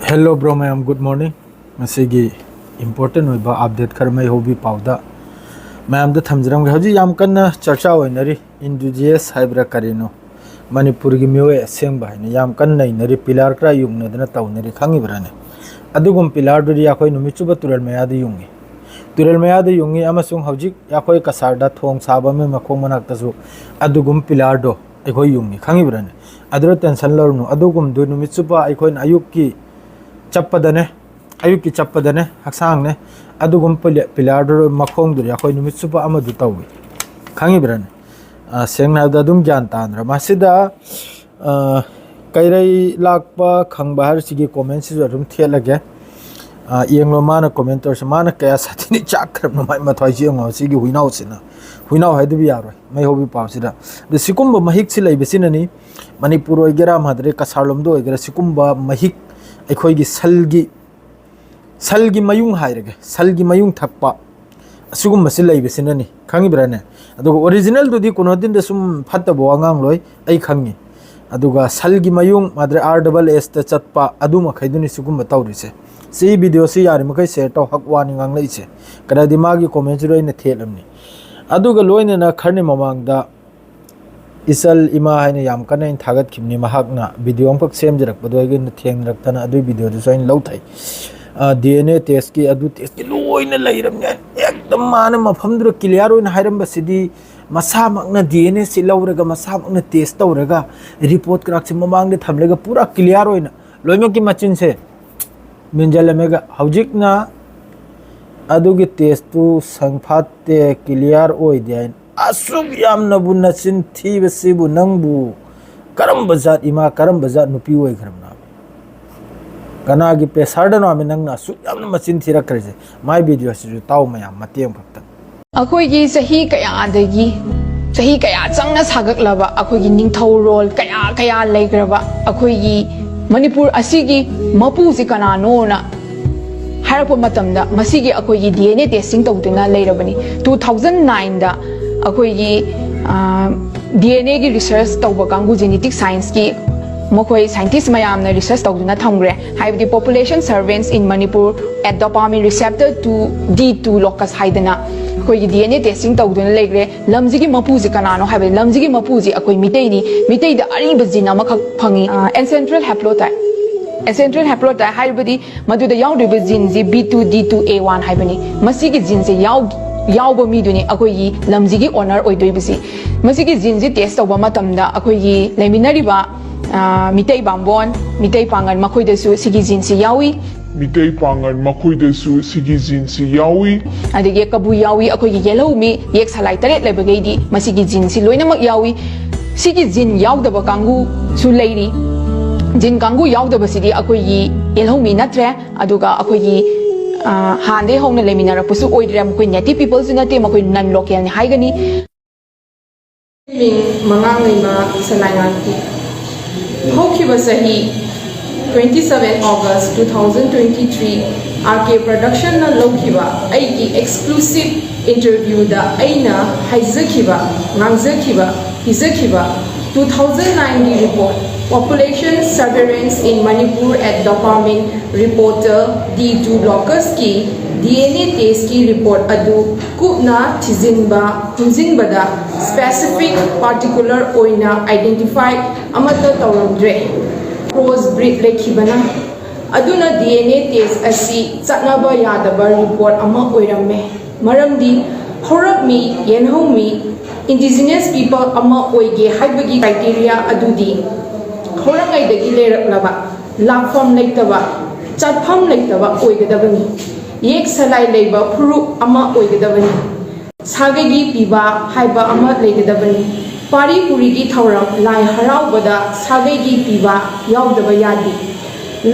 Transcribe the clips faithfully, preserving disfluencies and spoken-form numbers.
Hello bro ꯃꯌꯥꯝ, good morning. ꯉꯁꯤꯒꯤ important ꯑꯣꯏꯕ update ꯈꯔ ꯃꯩ ꯍꯧꯕꯤ ꯄꯥꯎꯗ ꯃꯌꯥꯝꯗ ꯊꯝꯖꯔꯝꯒꯦ꯫ ꯍꯧꯖꯤꯛ ꯌꯥꯝ ꯀꯟꯅ ꯆꯔꯆꯥ ꯑꯣꯏꯅꯔꯤ, ꯏꯟꯗꯤꯖꯤꯌꯁ ꯍꯥꯏꯕ꯭ꯔꯥ ꯀꯔꯤꯅꯣ, ꯃꯅꯤꯄꯨꯔꯒꯤ ꯃꯤꯑꯣꯏ ꯑꯁꯦꯡꯕ ꯍꯥꯏꯅ ꯌꯥꯝ ꯀꯟꯅ ꯅꯩꯅꯔꯤ, ꯄꯤꯂꯥꯔ ꯈꯔ ꯌꯨꯡꯅꯗꯅ ꯇꯧꯅꯔꯤ, ꯈꯪꯉꯤꯕ꯭ꯔꯥꯅꯦ? ꯑꯗꯨꯒꯨꯝꯕ ꯄꯤꯂꯥꯔꯗꯨꯗꯤ ꯑꯩꯈꯣꯏ ꯅꯨꯃꯤꯠ ꯆꯨꯞꯄ ꯇꯨꯔꯦꯜ ꯃꯌꯥꯗ ꯌꯨꯡꯉꯤ꯫ ꯇꯨꯔꯦꯜ ꯃꯌꯥꯗ ꯌꯨꯡꯉꯤ ꯑꯃꯁꯨꯡ ꯍꯧꯖꯤꯛ ꯑꯩꯈꯣꯏ ꯀꯁꯥꯔꯗ ꯊꯣꯡ ꯁꯥꯕ ꯑꯃꯒꯤ ꯃꯈꯣꯡ ꯃꯅꯥꯛꯇꯁꯨ ꯑꯗꯨꯒꯨꯝꯕ ꯄꯤꯂꯥꯔꯗꯣ ꯑꯩꯈꯣꯏ ꯌꯨꯡꯉꯤ, ꯈꯪꯉꯤꯕ꯭ꯔꯥꯅꯦ? ꯑꯗꯨꯗ tension ꯂꯧꯔꯨꯅꯨ꯫ ꯑꯗꯨꯒꯨꯝꯕꯗꯨ ꯅꯨꯃꯤꯠ ꯆꯨꯞꯄ ꯑꯩꯈꯣꯏꯅ ꯑꯌꯨꯛꯀꯤ ꯆꯠꯄꯗꯅꯦ, ꯑꯌꯨꯛꯀꯤ ꯆꯠꯄꯗꯅꯦ, ꯍꯛꯆꯥꯡꯅꯦ, ꯑꯗꯨꯒꯨꯝꯕ ꯄꯤꯂ-, ꯄꯤꯂꯥꯔꯗꯨ ꯃꯈꯣꯡꯗꯨꯗꯤ ꯑꯩꯈꯣꯏ ꯅꯨꯃꯤꯠ ꯆꯨꯞꯄ ꯑꯃꯗꯨ ꯇꯧꯏ, ꯈꯪꯉꯤꯕ꯭ꯔꯥꯅꯦ? ꯑ, ꯁꯦꯡꯅ ꯍꯥꯏꯕꯗ ꯑꯗꯨꯝ ꯒ꯭ꯌꯥꯟ ꯇꯥꯗ꯭ꯔꯥ? ꯃꯁꯤꯗ, ꯑ, ꯀꯩꯔꯩ ꯂꯥꯛꯄ ꯈꯪꯕ ꯍꯥꯏꯔꯤꯁꯤꯒꯤ commentꯁꯤꯁꯨ ꯑꯗꯨꯝ ꯊꯦꯠꯂꯒꯦ꯫ ꯑ, ꯌꯦꯡꯂꯣ ꯃꯥꯅ comment ꯇꯧꯔꯤꯁꯦ, ꯃꯥꯅ ꯀꯌꯥ ꯁꯥꯊꯤꯅ ꯆꯥꯛꯈ꯭ꯔꯕꯅꯣ ꯃꯥꯏ ꯃꯊ꯭ꯋꯥꯏꯁꯦ ꯌꯦꯡꯉꯣ꯫ ꯁꯤꯒꯤ ꯍꯨꯏꯅꯥꯎꯁꯤꯅ, ꯍꯨꯏꯅꯥꯎ ꯍꯥꯏꯗꯕ ꯌꯥꯔꯣꯏ, ꯃꯩ ꯍꯧꯕꯤ ꯄꯥꯎꯁꯤꯗ꯫ ꯑꯗꯨ ꯁꯤꯒꯨꯝꯕ ꯃꯍꯤꯛꯁꯤ ꯂꯩꯕꯁꯤꯅꯅꯤ ꯃꯅꯤꯄꯨꯔ ꯑꯣꯏꯒꯦꯔꯥ, ꯃꯥꯗ꯭ꯔꯦ ꯀꯁꯥꯔꯂꯣꯝꯗ ꯑꯣꯏꯒꯦꯔꯥ, ꯁꯤꯒꯨꯝꯕ ꯃꯍꯤꯛ, ꯑꯩꯈꯣꯏꯒꯤ ꯁꯜꯒꯤ, ꯁꯜꯒꯤ ꯃꯌꯨꯡ ꯍꯥꯏꯔꯒꯦ, ꯁꯜꯒꯤ ꯃꯌꯨꯡ ꯊꯛꯄ, ꯑꯁꯤꯒꯨꯝꯕꯁꯤ ꯂꯩꯕꯁꯤꯅꯅꯤ, ꯈꯪꯉꯤꯕ꯭ꯔꯥꯅꯦ? ꯑꯗꯨꯒ originalꯗꯨꯗꯤ ꯀꯣꯅꯣꯗꯤꯟꯗ ꯁꯨꯝ ꯐꯠꯇꯕ ꯋꯥ ꯉꯥꯡꯂꯣꯏ, ꯑꯩ ꯈꯪꯉꯤ꯫ ꯑꯗꯨꯒ ꯁꯜꯒꯤ ꯃꯌꯨꯡ, ꯃꯥꯗ꯭ꯔꯦ R double Sꯇ ꯆꯠꯄ, ꯑꯗꯨ ꯃꯈꯩꯗꯨꯅꯤ ꯁꯤꯒꯨꯝꯕ ꯇꯧꯔꯤꯁꯦ꯫ ꯁꯤ videoꯁꯤ ꯌꯥꯔꯤꯃꯈꯩ share ꯇꯧ, ꯍꯛ ꯋꯥꯅꯤ ꯉꯥꯡꯂꯛꯏꯁꯦ꯫ ꯀꯔꯤꯗꯤ ꯃꯥꯒꯤ commentꯁꯤꯗ ꯑꯩꯅ ꯊꯦꯠꯂꯝꯅꯤ꯫ ꯑꯗꯨꯒ ꯂꯣꯏꯅꯅ ꯈꯔꯅꯤ ꯃꯃꯥꯡꯗ ꯏꯆꯜ ꯏꯃꯥ ꯍꯥꯏꯅ ꯌꯥꯝ ꯀꯟꯅ ꯑꯩꯅ ꯊꯥꯒꯠꯈꯤꯕꯅꯤ, ꯃꯍꯥꯛꯅ video ꯑꯃꯈꯛ ꯁꯦꯝꯖꯔꯛꯄꯗꯣ ꯑꯩꯒꯤ ꯊꯦꯡꯅꯔꯛꯇꯅ ꯑꯗꯨꯒꯤ videoꯗꯨꯁꯨ ꯑꯩꯅ ꯂꯧꯊꯩ꯫ ꯑ, DNA testꯀꯤ, ꯑꯗꯨ testꯀꯤ ꯂꯣꯏꯅ ꯂꯩꯔꯕꯅꯦ꯫ ꯍꯦꯛꯇ ꯃꯥꯅ ꯃꯐꯝꯗꯨꯗ clear ꯑꯣꯏꯅ ꯍꯥꯏꯔꯝꯕꯁꯤꯗꯤ, ꯃꯁꯥꯃꯛꯅ DNAꯁꯤ ꯂꯧꯔꯒ ꯃꯁꯥꯃꯛꯅ test ꯇꯧꯔꯒ report ꯀ꯭ꯔꯥꯛꯁꯦ ꯃꯃꯥꯡꯗ ꯊꯝꯂꯒ ꯄꯨꯔꯥ clear ꯑꯣꯏꯅ ꯂꯣꯏꯅꯃꯛꯀꯤ ꯃꯆꯤꯟꯁꯦ ꯃꯦꯟꯁꯤꯜꯂꯝꯃꯦꯒ꯫ ꯍꯧꯖꯤꯛꯅ ꯑꯗꯨꯒꯤ testꯇꯨ ꯁꯪꯐꯥꯠꯇꯦ, clear ꯑꯣꯏꯗꯦ ꯍꯥꯏꯅ꯫ ꯑꯁꯨꯛ ꯌꯥꯝꯅꯕꯨ ꯅꯆꯤꯟ ꯊꯤꯕꯁꯤꯕꯨ ꯅꯪꯕꯨ ꯀꯔꯝꯕ ꯖꯥꯠ ꯏꯃꯥ, ꯀꯔꯝꯕ ꯖꯥꯠ ꯅꯨꯄꯤ ꯑꯣꯏꯈ꯭ꯔꯕꯅꯣ? ꯀꯅꯥꯒꯤ pressureꯗꯅꯣ ꯍꯥꯏꯕ ꯅꯪꯅ ꯑꯁꯨꯛ ꯌꯥꯝꯅ ꯃꯆꯤꯟ ꯊꯤꯔꯛꯈ꯭ꯔꯤꯁꯦ? My videoꯁꯤꯁꯨ ꯇꯥꯎ ꯃꯌꯥꯝ ꯃꯇꯦꯛ ꯑꯃꯈꯛꯇꯪ꯫ ꯑꯩꯈꯣꯏꯒꯤ ꯆꯍꯤ ꯀꯌꯥꯗꯒꯤ, ꯆꯍꯤ ꯀꯌꯥ ꯆꯪꯅ ꯁꯥꯒꯠꯂꯕ ꯑꯩꯈꯣꯏꯒꯤ ꯅꯤꯡꯊꯧꯔꯣꯜ ꯀꯌꯥ ꯀꯌꯥ ꯂꯩꯈ꯭ꯔꯕ ꯑꯩꯈꯣꯏꯒꯤ ꯃꯅꯤꯄꯨꯔ ꯑꯁꯤꯒꯤ ꯃꯄꯨꯁꯤ ꯀꯅꯥꯅꯣꯅ ꯍꯥꯏꯔꯛꯄ ꯃꯇꯝꯗ, ꯃꯁꯤꯒꯤ ꯑꯩꯈꯣꯏꯒꯤ DNA testing ꯇꯧꯗꯨꯅ ꯂꯩꯔꯕꯅꯤ꯫ Two thousand nineꯗ ꯑꯩꯈꯣꯏꯒꯤ, ꯑ, DNAꯒꯤ research ꯇꯧꯕ ꯀꯥꯡꯕꯨ, genetic scienceꯀꯤ ꯃꯈꯣꯏ ꯁꯥꯏꯟꯇꯤꯁ ꯃꯌꯥꯝꯅ ꯔꯤꯁꯔꯁ ꯇꯧꯗꯨꯅ ꯊꯝꯈ꯭ꯔꯦ, ꯍꯥꯏꯕꯗꯤ population surveillance in Manipur at dopamine receptor two D two locus ꯍꯥꯏꯗꯅ ꯑꯩꯈꯣꯏꯒꯤ ꯗꯤ ꯑꯦꯟ ꯑꯦ ꯇꯦꯁꯇꯤꯡ ꯇꯧꯗꯨꯅ ꯂꯩꯈ꯭ꯔꯦ꯫ ꯂꯝꯁꯤꯒꯤ ꯃꯄꯨꯁꯤ ꯀꯅꯥꯅꯣ ꯍꯥꯏꯕꯗꯤ, ꯂꯝꯁꯤꯒꯤ ꯃꯄꯨꯁꯤ ꯑꯩꯈꯣꯏ ꯃꯤꯇꯩꯅꯤ꯫ ꯃꯤꯇꯩꯗ ꯑꯔꯤꯕ ꯖꯤꯟ ꯑꯃꯈꯛ ꯐꯪꯉꯤ, ꯑꯦꯟꯁꯦꯟꯇ꯭ꯔꯦꯜ ꯍꯦꯄ꯭ꯂꯣꯇꯥꯏꯞ꯫ ꯑꯦꯟꯁꯦꯟꯇ꯭ꯔꯦꯜ ꯍꯦꯄ꯭ꯂꯣꯇꯥꯏꯞ ꯍꯥꯏꯕꯗꯤ ꯃꯗꯨꯗ ꯌꯥꯎꯔꯤꯕ ꯖꯤꯟꯁꯤ B two D two A one ꯍꯥꯏꯕꯅꯤ꯫ ꯃꯁꯤꯒꯤ ꯖꯤꯟꯁꯦ ꯌꯥꯎ ꯌꯥꯎꯕ ꯃꯤꯗꯨꯅꯤ ꯑꯩꯈꯣꯏꯒꯤ ꯂꯝꯁꯤꯒꯤ ꯑꯣꯅꯔ ꯑꯣꯏꯗꯣꯏꯕꯁꯤ꯫ ꯃꯁꯤꯒꯤ ꯖꯤꯟꯁꯤ ꯇꯦꯁ ꯇꯧꯕ ꯃꯇꯝꯗ ꯑꯩꯈꯣꯏꯒꯤ ꯂꯩꯃꯤꯟꯅꯔꯤꯕ ꯃꯤꯇꯩ ꯕꯥꯝꯕꯣꯟ, ꯃꯤꯇꯩ ꯄꯥꯡꯒꯜ ꯃꯈꯣꯏꯗꯁꯨ ꯁꯤꯒꯤ ꯖꯤꯟꯁꯤ ꯌꯥꯎꯏ꯫ ꯃꯤꯇꯩ ꯄꯥꯡꯒꯜ ꯃꯈꯣꯏꯗꯁꯨ ꯁꯤꯒꯤ ꯖꯤꯟꯁꯤ ꯌꯥꯎꯏ꯫ ꯑꯗꯒꯤ ꯀꯕꯨꯏ ꯌꯥꯎꯏ, ꯑꯩꯈꯣꯏꯒꯤ ꯌꯦꯜꯍꯧꯃꯤ, ꯌꯦꯛ ꯁꯂꯥꯏ ꯇꯔꯦꯠ ꯂꯩꯕꯈꯩꯗꯤ ꯃꯁꯤꯒꯤ ꯖꯤꯟꯁꯤ ꯂꯣꯏꯅꯃꯛ ꯌꯥꯎꯏ꯫ ꯁꯤꯒꯤ ꯖꯤꯟ ꯌꯥꯎꯗꯕ ꯀꯥꯡꯕꯨꯁꯨ ꯂꯩꯔꯤ꯫ ꯖꯤꯟ ꯀꯥꯡꯕꯨ ꯌꯥꯎꯗꯕꯁꯤꯗꯤ ꯑꯩꯈꯣꯏꯒꯤ ꯌꯦꯜꯍꯧꯃꯤ ꯅꯠꯇ꯭ꯔꯦ, ꯑꯗꯨꯒ ꯑꯩꯈꯣꯏꯒꯤ ꯍꯥꯟꯅꯗꯒꯤ ꯍꯧꯅ ꯂꯩꯃꯤꯟꯅꯔꯛꯄꯁꯨ ꯑꯣꯏꯗ꯭ꯔꯦ꯫ ꯃꯈꯣꯏ ꯅꯦꯇꯤꯞ ꯄꯤꯄꯜꯁꯨ ꯅꯠꯇꯦ, ꯃꯈꯣꯏ ꯅꯟ ꯂꯣꯀꯦꯜꯅꯤ ꯍꯥꯏꯒꯅꯤ꯫ ꯃꯤꯡ ꯃꯉꯥꯡꯂꯩꯃ ꯁꯅꯥꯉꯥꯟꯇꯤ꯫ ꯍꯧꯈꯤꯕ ꯆꯍꯤ twenty seven August two thousand twenty three, R K Productionꯅ ꯂꯧꯈꯤꯕ ꯑꯩꯒꯤ exclusive interviewꯗ ꯑꯩꯅ ꯍꯥꯏꯖꯈꯤꯕ, ꯉꯥꯡꯖꯈꯤꯕ, ꯄꯤꯖꯈꯤꯕ two thousand nineꯒꯤ report Population Surveillance in Manipur at Dopamine Receptor D two locusꯀꯤ D N A testꯀꯤ report ꯑꯗꯨ ꯀꯨꯞꯅ ꯊꯤꯖꯤꯟꯕ ꯍꯨꯝꯖꯤꯟꯕꯗ specific particular ꯑꯣꯏꯅ identify ꯑꯃꯠꯇ ꯇꯧꯔꯝꯗ꯭ꯔꯦ꯫ Cross breed ꯂꯩꯈꯤꯕꯅ ꯑꯗꯨꯅ D N A test ꯑꯁꯤ ꯆꯠꯅꯕ ꯌꯥꯗꯕ report ꯑꯃ ꯑꯣꯏꯔꯝꯃꯦ꯫ ꯃꯔꯝꯗꯤ ꯍꯧꯔꯛꯃꯤ, ꯌꯦꯟꯍꯧꯃꯤ, indigenous people ꯑꯃ ꯑꯣꯏꯒꯦ ꯍꯥꯏꯕꯒꯤ criteria ꯑꯗꯨꯗꯤ ꯍꯧꯔꯛꯉꯩꯗꯒꯤ ꯂꯩꯔꯛꯂꯕ, ꯂꯥꯛꯐꯝ ꯂꯩꯇꯕ, ꯆꯠꯐꯝ ꯂꯩꯇꯕ ꯑꯣꯏꯒꯗꯕꯅꯤ꯫ ꯌꯦꯛ ꯁꯂꯥꯏ ꯂꯩꯕ ꯐꯨꯔꯨꯞ ꯑꯃ ꯑꯣꯏꯒꯗꯕꯅꯤ꯫ ꯁꯥꯒꯩꯒꯤ ꯄꯤꯕ ꯍꯥꯏꯕ ꯑꯃ ꯂꯩꯒꯗꯕꯅꯤ꯫ ꯄꯥꯔꯤ ꯄꯨꯔꯤꯒꯤ ꯊꯧꯔꯝ, ꯂꯥꯏ ꯍꯔꯥꯎꯕꯗ ꯁꯥꯒꯩꯒꯤ ꯄꯤꯕ ꯌꯥꯎꯗꯕ ꯌꯥꯗꯦ꯫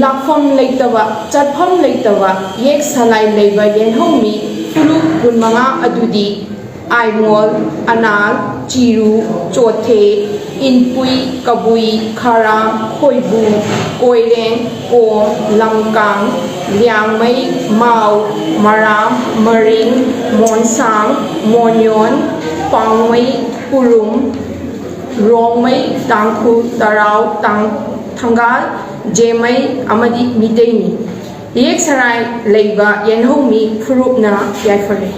ꯂꯥꯛꯐꯝ ꯂꯩꯇꯕ, ꯆꯠꯐꯝ ꯂꯩꯇꯕ, ꯌꯦꯛ ꯁꯂꯥꯏ ꯂꯩꯕ ꯌꯦꯟꯍꯧꯃꯤ ꯐꯨꯔꯨꯞ ꯀꯨꯟꯃꯉꯥ ꯑꯗꯨꯗꯤ ꯑꯥꯏꯃꯣꯜ, ꯑꯅꯥꯜ, ꯆꯤꯔꯨ, ꯆꯣꯊꯦ, ꯏꯟꯄꯨꯏ, ꯀꯕꯨꯏ, ꯈꯥꯔꯥꯝ, ꯈꯣꯏꯕꯨ, ꯀꯣꯏꯔꯦꯡ, ꯀꯣꯝ, ꯂꯝꯀꯥꯡ, ꯂꯤꯌꯥꯡꯃꯩ, ꯃꯥꯎ, ꯃꯔꯥꯝ, ꯃꯔꯤꯡ, ꯃꯣꯟꯁꯥꯡ, ꯃꯣꯟꯌꯣꯟ, ꯄꯥꯎꯃꯩ, ꯄꯨꯔꯨꯝ, ꯔꯣꯡꯃꯩ, ꯇꯥꯡꯈꯨꯜ, ꯇꯔꯥꯎ, ꯇꯥꯡ-, ꯊꯪꯒꯥꯜ, ꯖꯦꯃꯩ ꯑꯃꯗꯤ ꯃꯤꯇꯩꯅꯤ꯫ ꯌꯦꯛꯁꯔꯥꯏ ꯂꯩꯕ ꯌꯦꯜꯍꯧꯃꯤ ꯐꯨꯔꯨꯞꯅ ꯌꯥꯏꯐꯔꯦ꯫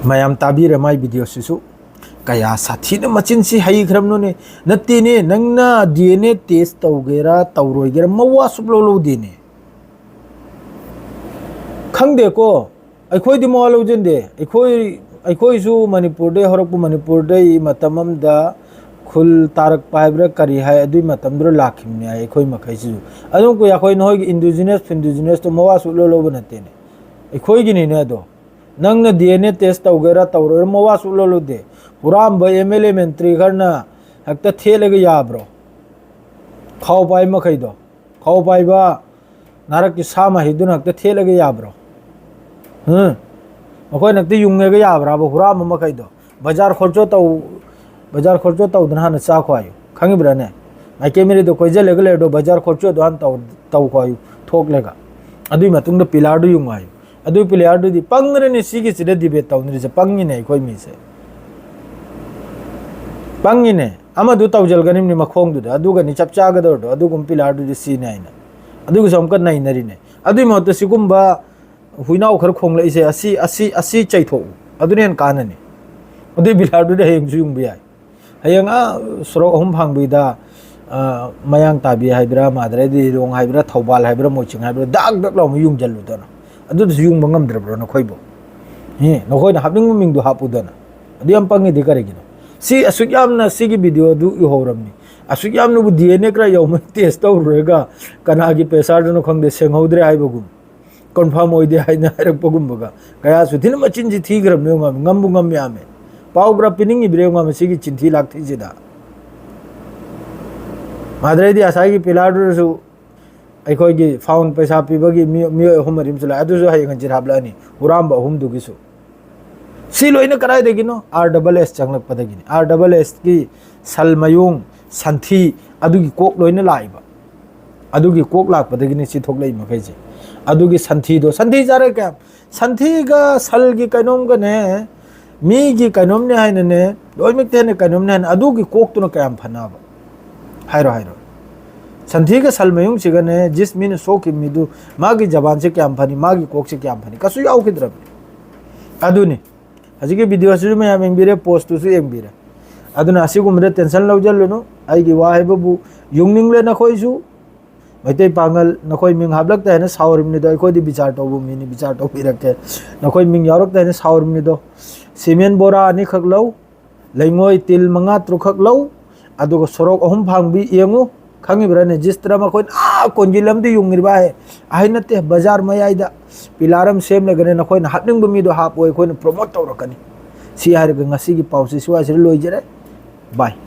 ꯃꯌꯥꯝ ꯇꯥꯕꯤꯔꯦ ꯃꯥꯏ ꯚꯤꯗꯤꯑꯣꯁꯤꯁꯨ꯫ ꯀꯌꯥ ꯁꯥꯊꯤꯅ ꯃꯆꯤꯟꯁꯤ ꯍꯩꯈ꯭ꯔꯕꯅꯣꯅꯦ꯫ ꯅꯠꯇꯦꯅꯦ, ꯅꯪꯅ ꯗꯤ ꯑꯦꯟ ꯑꯦ ꯇꯦꯁ ꯇꯧꯒꯦꯔꯥ ꯇꯧꯔꯣꯏꯒꯦꯔꯥ ꯃꯋꯥ ꯁꯨꯛꯂꯧ ꯂꯧꯗꯦꯅꯦ꯫ ꯈꯪꯗꯦꯀꯣ, ꯑꯩꯈꯣꯏꯗꯤ ꯃꯋꯥ ꯂꯧꯖꯗꯦ꯫ ꯑꯩꯈꯣꯏ ꯑꯩꯈꯣꯏꯁꯨ ꯃꯅꯤꯄꯨꯔꯗꯩ ꯍꯧꯔꯛꯄ, ꯃꯅꯤꯄꯨꯔꯗꯩ ꯃꯇꯝ ꯑꯃꯗ ꯈꯨꯜ ꯇꯥꯔꯛꯄ ꯍꯥꯏꯕ꯭ꯔꯥ ꯀꯔꯤ ꯍꯥꯏ, ꯑꯗꯨꯏ ꯃꯇꯝꯗꯨꯗ ꯂꯥꯛꯈꯤꯕꯅꯤ ꯍꯥꯏ ꯑꯩꯈꯣꯏ ꯃꯈꯩꯁꯤꯁꯨ꯫ ꯑꯗꯨꯝ ꯀꯨꯏ ꯑꯩꯈꯣꯏ ꯅꯈꯣꯏꯒꯤ ꯏꯟꯗꯤꯖꯤꯅꯁ ꯐꯤꯟꯗꯤꯖꯤꯅꯁꯇꯣ ꯃꯋꯥ ꯁꯨꯛꯂꯧ ꯂꯧꯕ ꯅꯠꯇꯦꯅꯦ꯫ ꯑꯩꯈꯣꯏꯒꯤꯅꯤꯅꯦ ꯑꯗꯣ꯫ ꯅꯪꯅ ꯗꯤ ꯑꯦꯟ ꯑꯦ ꯇꯦꯁ ꯇꯧꯒꯦꯔꯥ ꯇꯧꯔꯣꯏꯔꯥ ꯃꯋꯥ ꯁꯨꯛꯂꯧ ꯂꯧꯗꯦ꯫ ꯍꯨꯔꯥꯟꯕ ꯑꯦꯝ ꯑꯦꯜ ꯑꯦ ꯃꯟꯇ꯭ꯔꯤ ꯈꯔꯅ ꯍꯦꯛꯇ ꯊꯦꯠꯂꯒ ꯌꯥꯕ꯭ꯔꯣ? ꯈꯥꯎ ꯄꯥꯏ ꯃꯈꯩꯗꯣ꯫ ꯈꯥꯎ ꯄꯥꯏꯕ ꯅꯥꯔꯛꯀꯤ ꯁꯥ ꯃꯍꯩꯗꯨꯅ ꯍꯦꯛꯇ ꯊꯦꯠꯂꯒ ꯌꯥꯕ꯭ꯔꯣ? ꯍꯝ? ꯃꯈꯣꯏꯅ ꯍꯦꯛꯇ ꯌꯨꯡꯉꯒ ꯌꯥꯕ꯭ꯔꯥꯕ ꯍꯨꯔꯥꯟꯕ ꯃꯈꯩꯗꯣ? ꯕꯖꯥꯔ ꯈꯣꯔꯆꯣ ꯇꯧ, ꯕꯖꯥꯔ ꯈꯣꯔꯆꯣ ꯇꯧꯗꯅ ꯍꯥꯟꯅ ꯆꯥꯈꯣ ꯍꯥꯏꯌꯨ꯫ ꯈꯪꯉꯤꯕ꯭ꯔꯥꯅꯦ? ꯃꯥꯏꯀꯩ ꯃꯔꯤꯗ ꯀꯣꯏꯁꯤꯜꯂꯒ ꯂꯩꯔꯗꯣ ꯕꯖꯥꯔ ꯈꯣꯔꯆꯣꯗꯣ ꯍꯥꯟꯅ ꯇꯧ, ꯇꯧꯈꯣ ꯍꯥꯏꯌꯨ꯫ ꯊꯣꯛꯂꯒ꯫ ꯑꯗꯨꯒꯤ ꯃꯇꯨꯡꯗ ꯄꯤꯂꯥꯔꯗꯨ ꯌꯨꯡꯉꯨ ꯍꯥꯏꯌꯨ꯫ ꯑꯗꯨ ꯄꯤꯂꯥꯔꯗꯨꯗꯤ ꯄꯪꯗ꯭ꯔꯅꯦ ꯁꯤꯒꯤꯁꯤꯗ ꯗꯤꯕꯦꯠ ꯇꯧꯅꯔꯤꯁꯦ? ꯄꯪꯉꯤꯅꯦ ꯑꯩꯈꯣꯏ ꯃꯤꯁꯦ꯫ ꯄꯪꯉꯤꯅꯦ꯫ ꯑꯃꯗꯨ ꯇꯧꯖꯜꯒꯅꯤꯕꯅꯤ ꯃꯈꯣꯡꯗꯨꯗ꯫ ꯑꯗꯨꯒꯅꯤ ꯆꯞ ꯆꯥꯒꯗꯧꯔꯗꯣ꯫ ꯑꯗꯨꯒꯨꯝꯕ ꯄꯤꯂꯥꯔꯗꯨꯗꯤ ꯁꯤꯅꯤ ꯍꯥꯏꯅ꯫ ꯑꯗꯨꯒꯤꯁꯨ ꯑꯃꯨꯛꯀ ꯅꯩꯅꯔꯤꯅꯦ꯫ ꯑꯗꯨꯒꯤ ꯃꯍꯨꯠꯇ ꯁꯤꯒꯨꯝꯕ ꯍꯨꯏꯅꯥꯎ ꯈꯔ ꯈꯣꯡꯂꯛꯏꯁꯦ, ꯑꯁꯤ, ꯑꯁꯤ, ꯑꯁꯤ ꯆꯩꯊꯣꯛꯎ꯫ ꯑꯗꯨꯅ ꯍꯦꯟꯅ ꯀꯥꯟꯅꯅꯤ꯫ ꯑꯗꯨꯏ ꯄꯤꯂꯥꯔꯗꯨꯗꯤ ꯍꯌꯦꯡꯁꯨ ꯌꯨꯡꯕ ꯌꯥꯏ꯫ ꯍꯌꯦꯡ, ꯑꯥ, ꯁꯣꯔꯣꯛ ꯑꯍꯨꯝ ꯐꯥꯡꯕꯩꯗ, ꯑꯥ, ꯃꯌꯥꯡ ꯇꯥꯕꯤ ꯍꯥꯏꯕ꯭ꯔꯥ, ꯃꯥꯗꯔꯩ ꯗꯤꯂꯣꯡ ꯍꯥꯏꯕ꯭ꯔꯥ, ꯊꯧꯕꯥꯜ ꯍꯥꯏꯕ꯭ꯔꯥ, ꯃꯣꯏꯆꯤꯡ ꯍꯥꯏꯕ꯭ꯔꯥ, ꯗꯥꯛ ꯗꯛ ꯂꯥꯎꯅ ꯌꯨꯡꯖꯜꯂꯨꯗꯅ꯫ ꯑꯗꯨꯗꯁꯨ ꯌꯨꯡꯕ ꯉꯝꯗ꯭ꯔꯕ꯭ꯔꯣ ꯅꯈꯣꯏꯕꯨ? ꯑꯦ, ꯅꯈꯣꯏꯅ ꯍꯥꯞꯅꯤꯡꯕ ꯃꯤꯡꯗꯣ ꯍꯥꯞꯄꯨꯗꯅ꯫ ꯑꯗꯨ ꯌꯥꯝ ꯄꯪꯉꯤꯗꯤ ꯀꯔꯤꯒꯤꯅꯣ? ꯁꯤ ꯑꯁꯨꯛ ꯌꯥꯝꯅ ꯁꯤꯒꯤ ꯚꯤꯗꯤꯑꯣꯗꯨ ꯎꯍꯧꯔꯕꯅꯤ꯫ ꯑꯁꯨꯛ ꯌꯥꯝꯅꯕꯨ ꯗꯤ ꯑꯦꯟ ꯑꯦ ꯀꯔꯥꯏ ꯌꯧꯃꯩ ꯇꯦꯁ ꯇꯧꯔꯨꯔꯒ ꯀꯅꯥꯒꯤ ꯄ꯭ꯔꯦꯁꯥꯔꯗꯨꯅꯣ ꯈꯪꯗꯦ, ꯁꯦꯡꯍꯧꯗ꯭ꯔꯦ ꯍꯥꯏꯕꯒꯨꯝ, ꯀꯣꯟꯐꯥꯔꯝ ꯑꯣꯏꯗꯦ ꯍꯥꯏꯅ ꯍꯥꯏꯔꯛꯄꯒꯨꯝꯕꯒ꯫ ꯀꯌꯥꯁꯨ ꯊꯤꯅ ꯃꯆꯤꯟꯁꯤ ꯊꯤꯈ꯭ꯔꯕꯅꯦ ꯌꯦꯡꯉꯣ, ꯉꯝꯕꯨ ꯉꯝ ꯌꯥꯝꯃꯦ꯫ ꯄꯥꯎ ꯈꯔ ꯄꯤꯅꯤꯡꯉꯤꯕ꯭ꯔꯥ ꯌꯦꯡꯉꯣ ꯃꯁꯤꯒꯤ ꯆꯤꯟꯊꯤ ꯂꯥꯛꯊꯤꯁꯤꯗ꯫ ꯃꯥꯗꯔꯩꯗꯤ ꯉꯁꯥꯏꯒꯤ ꯄꯤꯂꯥꯔꯗꯨꯗꯁꯨ ꯑꯩꯈꯣꯏꯒꯤ ꯐꯥꯎꯟ ꯄꯩꯁꯥ ꯄꯤꯕꯒꯤ ꯃꯤ-, ꯃꯤꯑꯣꯏ ꯑꯍꯨꯝ ꯃꯔꯤ ꯑꯃꯁꯨ ꯂꯥꯛꯑꯦ꯫ ꯑꯗꯨꯁꯨ ꯍꯌꯦꯡ ꯍꯪꯆꯤꯠ ꯍꯥꯞꯂꯛꯑꯅꯤ, ꯍꯨꯔꯥꯟꯕ ꯑꯍꯨꯝꯗꯨꯒꯤꯁꯨ꯫ ꯁꯤ ꯂꯣꯏꯅ ꯀꯗꯥꯏꯗꯒꯤꯅꯣ? ꯑꯥꯔ ꯗꯕꯜ ꯑꯦꯁ ꯆꯪꯂꯛꯄꯗꯒꯤꯅꯤ꯫ ꯑꯥꯔ ꯗꯕꯜ ꯑꯦꯁꯀꯤ ꯁꯜ ꯃꯌꯨꯡ, ꯁꯟꯊꯤ, ꯑꯗꯨꯒꯤ ꯀꯣꯛ ꯂꯣꯏꯅ ꯂꯥꯛꯏꯕ꯫ ꯑꯗꯨꯒꯤ ꯀꯣꯛ ꯂꯥꯛꯄꯗꯒꯤꯅꯤ ꯁꯤ ꯊꯣꯛꯂꯛꯏ ꯃꯈꯩꯁꯦ꯫ ꯑꯗꯨꯒꯤ ꯁꯟꯊꯤꯗꯣ, ꯁꯟꯊꯤ ꯆꯥꯔ ꯀꯌꯥꯝ, ꯁꯟꯊꯤꯒ ꯁꯜꯒꯤ ꯀꯩꯅꯣꯝꯒꯅꯦ, ꯃꯤꯒꯤ ꯀꯩꯅꯣꯝꯅꯦ ꯍꯥꯏꯅꯅꯦ, ꯂꯣꯏꯅꯃꯛꯇ ꯍꯦꯟꯅ ꯀꯩꯅꯣꯝꯅꯦ ꯍꯥꯏꯅ, ꯑꯗꯨꯒꯤ ꯀꯣꯛꯇꯨꯅ ꯀꯌꯥꯝ ꯐꯅꯕ? ꯍꯥꯏꯔꯣ, ꯍꯥꯏꯔꯣ꯫ ꯁꯟꯊꯤꯒ ꯁꯜ ꯃꯌꯨꯡꯁꯤꯒꯅꯦ ꯖꯤꯁ ꯃꯤꯅ ꯁꯣꯛꯈꯤꯕ ꯃꯤꯗꯨ ꯃꯥꯒꯤ ꯖꯕꯥꯟꯁꯦ ꯀꯌꯥꯝ ꯐꯅꯤ, ꯃꯥꯒꯤ ꯀꯣꯛꯁꯦ ꯀꯌꯥꯝ ꯐꯅꯤ, ꯀꯩꯁꯨ ꯌꯥꯎꯈꯤꯗ꯭ꯔꯕꯅꯤ꯫ ꯑꯗꯨꯅꯤ ꯍꯧꯖꯤꯛꯀꯤ ꯚꯤꯗꯤꯑꯣꯁꯤꯁꯨ ꯃꯌꯥꯝ ꯌꯦꯡꯕꯤꯔꯦ, ꯄꯣꯁꯇꯨꯁꯨ ꯌꯦꯡꯕꯤꯔꯦ꯫ ꯑꯗꯨꯅ ꯑꯁꯤꯒꯨꯝꯕꯗ ꯇꯦꯟꯁꯟ ꯂꯧꯖꯜꯂꯨꯅꯨ꯫ ꯑꯩꯒꯤ ꯋꯥ ꯍꯥꯏꯕꯕꯨ ꯌꯨꯡꯅꯤꯡꯂꯦ ꯅꯈꯣꯏꯁꯨ꯫ ꯃꯩꯇꯩ ꯄꯥꯉꯜ ꯅꯈꯣꯏ ꯃꯤꯡ ꯍꯥꯞꯂꯛꯇꯦ ꯍꯥꯏꯅ ꯁꯥꯎꯔꯤꯕꯅꯤꯗꯣ, ꯑꯩꯈꯣꯏꯗꯤ ꯕꯤꯆꯥꯔ ꯇꯧꯕ ꯃꯤꯅꯤ, ꯕꯤꯆꯥꯔ ꯇꯧꯕꯤꯔꯛꯀꯦ꯫ ꯅꯈꯣꯏ ꯃꯤꯡ ꯌꯥꯎꯔꯛꯇꯦ ꯍꯥꯏꯅ ꯁꯥꯎꯔꯤꯕꯅꯤꯗꯣ꯫ ꯁꯤꯃꯦꯟ ꯕꯣꯔꯥ ꯑꯅꯤꯈꯛ ꯂꯧ, ꯂꯩꯉꯣꯏ ꯇꯤꯜ ꯃꯉꯥ ꯇꯔꯨꯛꯈꯛ ꯂꯧ, ꯑꯗꯨꯒ ꯁꯣꯔꯣꯛ ꯑꯍꯨꯝ ꯐꯥꯡꯕꯤ ꯌꯦꯡꯉꯨ꯫ ꯈꯪꯉꯤꯕ꯭ꯔꯥꯅꯦ? ꯖꯤꯁꯇ꯭ꯔ ꯃꯈꯣꯏꯅ ꯑꯥ ꯀꯣꯟꯖꯤꯜ ꯑꯃꯗꯤ ꯌꯨꯡꯉꯤꯕ ꯍꯥꯏ, ꯑꯍꯩ ꯅꯠꯇꯦ, ꯕꯖꯥꯔ ꯃꯌꯥꯏꯗ ꯄꯤꯂꯥꯔ ꯑꯃ ꯁꯦꯝꯂꯒꯅꯦ, ꯅꯈꯣꯏꯅ ꯍꯥꯞꯅꯤꯡꯕ ꯃꯤꯗꯣ ꯍꯥꯞꯄꯣ, ꯑꯩꯈꯣꯏꯅ ꯄ꯭ꯔꯣꯃꯣꯠ ꯇꯧꯔꯛꯀꯅꯤ꯫ ꯁꯤ ꯍꯥꯏꯔꯒ ꯉꯁꯤꯒꯤ ꯄꯥꯎꯁꯦ ꯁ꯭ꯋꯥꯏꯁꯤꯗ ꯂꯣꯏꯖꯔꯦ꯫ ꯕꯥꯏ꯫